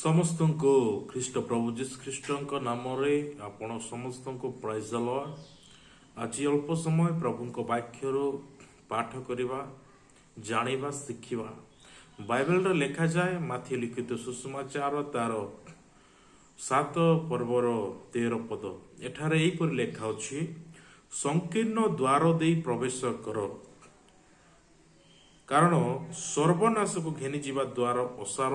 ସମସ୍ତଙ୍କୁ ଖ୍ରୀଷ୍ଟ ପ୍ରଭୁ ଯୀଶୁ ଖ୍ରୀଷ୍ଟଙ୍କ ନାମରେ ଆପଣ ସମସ୍ତଙ୍କୁ ପ୍ରାଇଜ ଲର୍ଡ। ଆଜି ଅଳ୍ପ ସମୟ ପ୍ରଭୁଙ୍କ ବାକ୍ୟରୁ ପାଠ କରିବା, ଜାଣିବା, ଶିଖିବା। ବାଇବେଲରେ ଲେଖାଯାଏ, ମାଥିଉ ଲିଖିତ ସୁସମାଚାର ତାର 7 ପର୍ବର 13 ପଦ, ଏଠାରେ ଏହିପରି ଲେଖା ଅଛି, "ସଂକୀର୍ଣ୍ଣ ଦ୍ୱାର ଦେଇ ପ୍ରବେଶ କର, କାରଣ ସର୍ବନାଶକୁ ଘେନିଯିବା ଦ୍ୱାର ଓସାର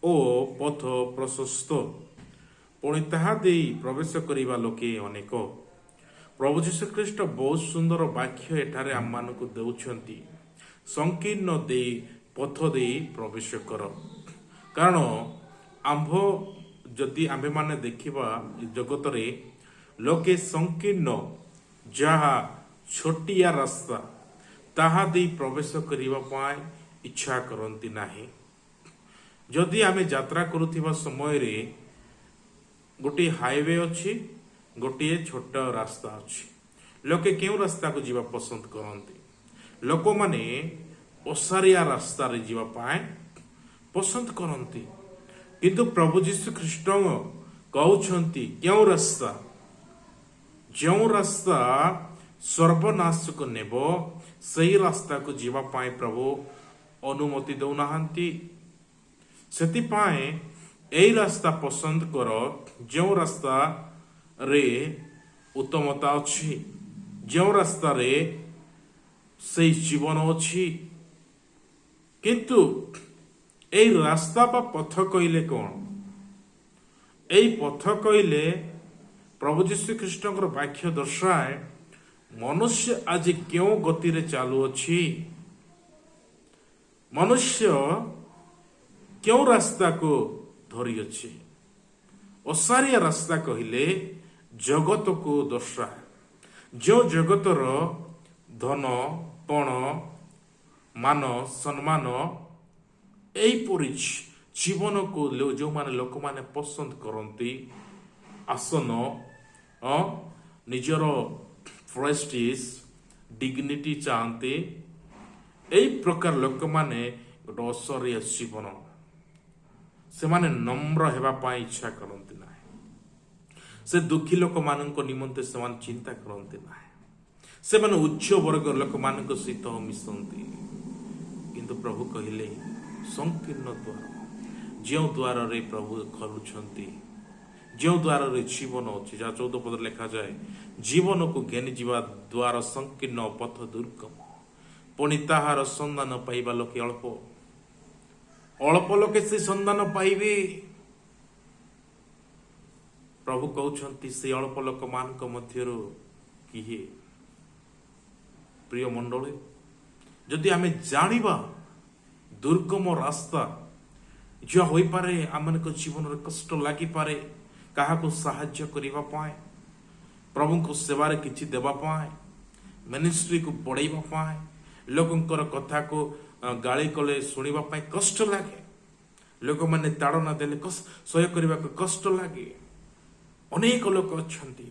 ଓ ପଥ ପ୍ରଶସ୍ତ, ପୁଣି ତାହା ଦେଇ ପ୍ରବେଶ କରିବା ଲୋକେ ଅନେକ।" ପ୍ରଭୁ ଯୀଶୁଖ୍ରୀଷ୍ଟ ବହୁତ ସୁନ୍ଦର ବାକ୍ୟ ଏଠାରେ ଆମମାନଙ୍କୁ ଦେଉଛନ୍ତି। ସଂକୀର୍ଣ୍ଣ ଦେଇ ପଥ ଦେଇ ପ୍ରବେଶ କର। କାରଣ ଯଦି ଆମ୍ଭେମାନେ ଦେଖିବା, ଏ ଜଗତରେ ଲୋକେ ସଂକୀର୍ଣ୍ଣ, ଯାହା ଛୋଟିଆ ରାସ୍ତା, ତାହା ଦେଇ ପ୍ରବେଶ କରିବା ପାଇଁ ଇଚ୍ଛା କରନ୍ତି ନାହିଁ। ଯଦି ଆମେ ଯାତ୍ରା କରୁଥିବା ସମୟରେ ଗୋଟିଏ ହାଇୱେ ଅଛି, ଗୋଟିଏ ଛୋଟ ରାସ୍ତା ଅଛି, ଲୋକେ କେଉଁ ରାସ୍ତାକୁ ଯିବା ପସନ୍ଦ କରନ୍ତି? ଲୋକମାନେ ଓସାରିଆ ରାସ୍ତାରେ ଯିବା ପାଇଁ ପସନ୍ଦ କରନ୍ତି। କିନ୍ତୁ ପ୍ରଭୁ ଯୀଶୁ ଖ୍ରୀଷ୍ଟ କହୁଛନ୍ତି, କେଉଁ ରାସ୍ତା? ଯେଉଁ ରାସ୍ତା ସର୍ବନାଶକୁ ନେବ, ସେଇ ରାସ୍ତାକୁ ଯିବା ପାଇଁ ପ୍ରଭୁ ଅନୁମତି ଦେଉନାହାନ୍ତି। ସେଥିପାଇଁ ଏଇ ରାସ୍ତା ପସନ୍ଦ କର, ଯେଉଁ ରାସ୍ତାରେ ଉତ୍ତମତା ଅଛି, ଯେଉଁ ରାସ୍ତାରେ ସେଇ ଜୀବନ ଅଛି। କିନ୍ତୁ ଏଇ ରାସ୍ତା ବା ପଥ କହିଲେ କଣ? ଏଇ ପଥ କହିଲେ ପ୍ରଭୁ ଯୀଶୁ ଖ୍ରୀଷ୍ଟଙ୍କର ବାକ୍ୟ ଦର୍ଶାଏ, ମନୁଷ୍ୟ ଆଜି କେଉଁ ଗତିରେ ଚାଲୁଅଛି, ମନୁଷ୍ୟ କେଉଁ ରାସ୍ତାକୁ ଧରିଅଛି। ଓସାରିଆ ରାସ୍ତା କହିଲେ ଜଗତକୁ ଦର୍ଶାଏ, ଯେଉଁ ଜଗତର ଧନ, ପଣ, ମାନ, ସମ୍ମାନ, ଏହିପରି ଜୀବନକୁ ଯେଉଁମାନେ ଲୋକମାନେ ପସନ୍ଦ କରନ୍ତି, ଆସନ, ନିଜର ପ୍ରେଷ୍ଟିଜ, ଡିଗ୍ନିଟି ଚାହାନ୍ତି, ଏଇ ପ୍ରକାର ଲୋକମାନେ ଗୋଟେ ଓସାରିଆ ଜୀବନ, ସେମାନେ ନମ୍ର ହେବା ପାଇଁ ଇଚ୍ଛା କରନ୍ତି ନାହିଁ। ସେ ଦୁଃଖୀ ଲୋକମାନଙ୍କ ନିମନ୍ତେ ସେମାନେ ଚିନ୍ତା କରନ୍ତି ନାହିଁ। ସେମାନେ ଉଚ୍ଚ ବର୍ଗ ଲୋକମାନଙ୍କ ସହିତ ମିଶନ୍ତି। କିନ୍ତୁ ପ୍ରଭୁ କହିଲେ, ସଂକୀର୍ଣ୍ଣ ଦ୍ୱାର, ଯେଉଁ ଦ୍ୱାରରେ ପ୍ରଭୁ ଖୋଲୁଛନ୍ତି, ଯେଉଁ ଦ୍ୱାରରେ ଜୀବନ ଅଛି, ଯାହା 14 ପଦରେ ଲେଖାଯାଏ, "ଜୀବନକୁ ଘେନିଯିବା ଦ୍ୱାର ସଂକୀର୍ଣ୍ଣ, ପଥ ଦୁର୍ଗମ, ପୁଣି ତାହାର ସନ୍ଧାନ ପାଇବା ଲୋକେ ଅଳ୍ପ।" ଅଳ୍ପ ଲୋକେ ସେ ସନ୍ଧାନ ପାଇବେ। ପ୍ରଭୁ କହୁଛନ୍ତି, ସେ ଅଳ୍ପ ଲୋକମାନଙ୍କ ମଧ୍ୟରୁ କିଏ? ପ୍ରିୟ ମଣ୍ଡଳୀ, ଯଦି ଆମେ ଜାଣିବା ଦୁର୍ଗମ ରାସ୍ତା, ଯାହା ହୋଇପାରେ ଆମମାନଙ୍କ ଜୀବନରେ କଷ୍ଟ ଲାଗିପାରେ, କାହାକୁ ସାହାଯ୍ୟ କରିବା ପାଇଁ, ପ୍ରଭୁଙ୍କ ସେବାରେ କିଛି ଦେବା ପାଇଁ, ମିନିଷ୍ଟ୍ରିକୁ ବଢ଼େଇବା ପାଇଁ, ଲୋକଙ୍କର କଥାକୁ ଗାଳି କଲେ ଶୁଣିବା ପାଇଁ କଷ୍ଟ ଲାଗେ, ଲୋକମାନେ ତାଡ଼ନା ଦେଲେ ସହ୍ୟ କରିବାକୁ କଷ୍ଟ ଲାଗେ। ଅନେକ ଲୋକ ଅଛନ୍ତି,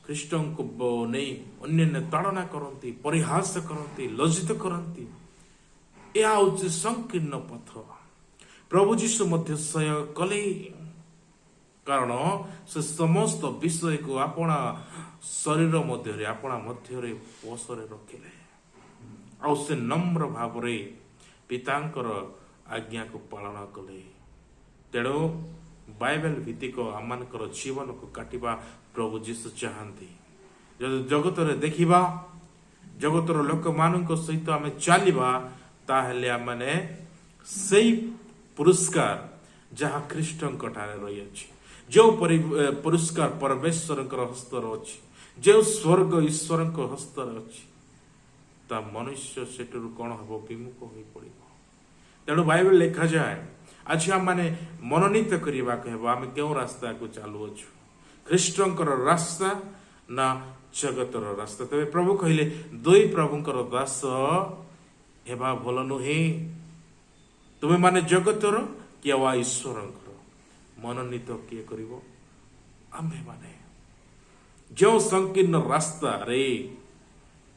ଖ୍ରୀଷ୍ଟଙ୍କୁ ନେଇ ଅନ୍ୟାନ୍ୟ ତାଡ଼ନା କରନ୍ତି, ପରିହାସ କରନ୍ତି, ଲଜ୍ଜିତ କରନ୍ତି। ଏହା ହେଉଛି ସଂକୀର୍ଣ୍ଣ ପଥ। ପ୍ରଭୁ ଯୀଶୁ ମଧ୍ୟ ସହ୍ୟ କଲେ, କାରଣ ସେ ସମସ୍ତ ବିଷୟକୁ ଆପଣା ଶରୀର ମଧ୍ୟରେ, ଆପଣା ମଧ୍ୟରେ ବଶରେ ରଖିଲେ ଆଉ ସେ ନମ୍ର ଭାବରେ ପିତାଙ୍କର ଆଜ୍ଞାକୁ ପାଳନ କଲେ। ତେଣୁ ବାଇବେଲ ଭିତ୍ତିକ ଆମମାନଙ୍କର ଜୀବନକୁ କାଟିବା ପ୍ରଭୁ ଯୀଶୁ ଚାହାନ୍ତି। ଯଦି ଜଗତରେ ଦେଖିବା, ଜଗତର ଲୋକମାନଙ୍କ ସହିତ ଆମେ ଚାଲିବା, ତାହେଲେ ଆମମାନେ ସେଇ ପୁରସ୍କାର ଯାହା ଖ୍ରୀଷ୍ଟଙ୍କ ଠାରେ ରହିଅଛି, ଯେଉଁ ପୁରସ୍କାର ପରମେଶ୍ୱରଙ୍କର ହସ୍ତରେ ଅଛି, ଯେଉଁ ସ୍ୱର୍ଗ ଈଶ୍ୱରଙ୍କ ହସ୍ତରେ ଅଛି, ତା ମନୁଷ୍ୟ ସେଠାରୁ କଣ ହବ? ବିମୁଖ ହୋଇ ପଡ଼ିବ। ତେଣୁ ବାଇବେଲ ଲେଖାଯାଏ, ଆଜି ଆମମାନେ ମନୋନୀତ କରିବାକୁ ହେବ, ଆମେ କେଉଁ ରାସ୍ତାକୁ ଚାଲୁଅଛୁ, ଖ୍ରୀଷ୍ଟଙ୍କର ରାସ୍ତା ନା ଜଗତର ରାସ୍ତା। ତେବେ ପ୍ରଭୁ କହିଲେ, ଦୁଇ ପ୍ରଭୁଙ୍କର ଦାସ ହେବା ଭଲ ନୁହେଁ। ତୁମେମାନେ ଜଗତର କି ବା ଈଶ୍ୱରଙ୍କର, ମନୋନୀତ କିଏ କରିବ? ଆମ୍ଭେମାନେ ଯେଉଁ ସଂକୀର୍ଣ୍ଣ ରାସ୍ତାରେ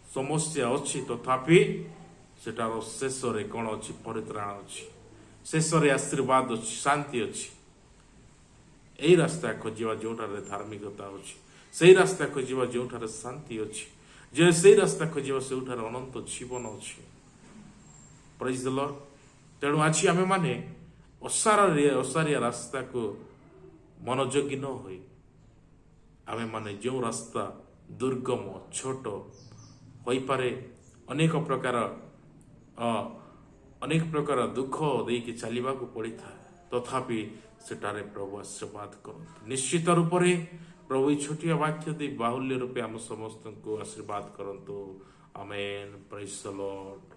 ସମସ୍ୟା ଅଛି, ତଥାପି ସେଟାର ଶେଷରେ କଣ ଅଛି? ପରିତ୍ରାଣ ଅଛି। ଶେଷରେ ଆଶୀର୍ବାଦ ଅଛି, ଶାନ୍ତି ଅଛି। ଏଇ ରାସ୍ତା ଖୋଜିବା ଯେଉଁଠାରେ ଧାର୍ମିକତା ଅଛି। ସେଇ ରାସ୍ତା ଖୋଜିବା ଯେଉଁଠାରେ ଶାନ୍ତି ଅଛି। ଯେ ସେଇ ରାସ୍ତା ଖୋଜିବା, ଯେଉଁଠାରେ ଅନନ୍ତ ଜୀବନ ଅଛି। Praise the Lord. ତେଣୁ ଆଜି ଆମେମାନେ ଓସାରିଆ ରାସ୍ତାକୁ ମନୋଯୋଗୀ ନ ହୋଇ ଆମେମାନେ ଯେଉଁ ରାସ୍ତା ଦୁର୍ଗମ, ଛୋଟ ହୋଇପାରେ, ଅନେକ ପ୍ରକାର ଦୁଃଖ ଦେଇକି ଚାଲିବାକୁ ପଡ଼ିଥାଏ, ତଥାପି ସେଠାରେ ପ୍ରଭୁ ଆଶୀର୍ବାଦ କରନ୍ତି। ନିଶ୍ଚିତ ରୂପରେ ପ୍ରଭୁ ଏଇ ଛୋଟିଆ ବାକ୍ୟ ଦେଇ ବାହୁଲ୍ୟ ରୂପେ ଆମ ସମସ୍ତଙ୍କୁ ଆଶୀର୍ବାଦ କରନ୍ତୁ। ଆମେନ୍। Praise the Lord.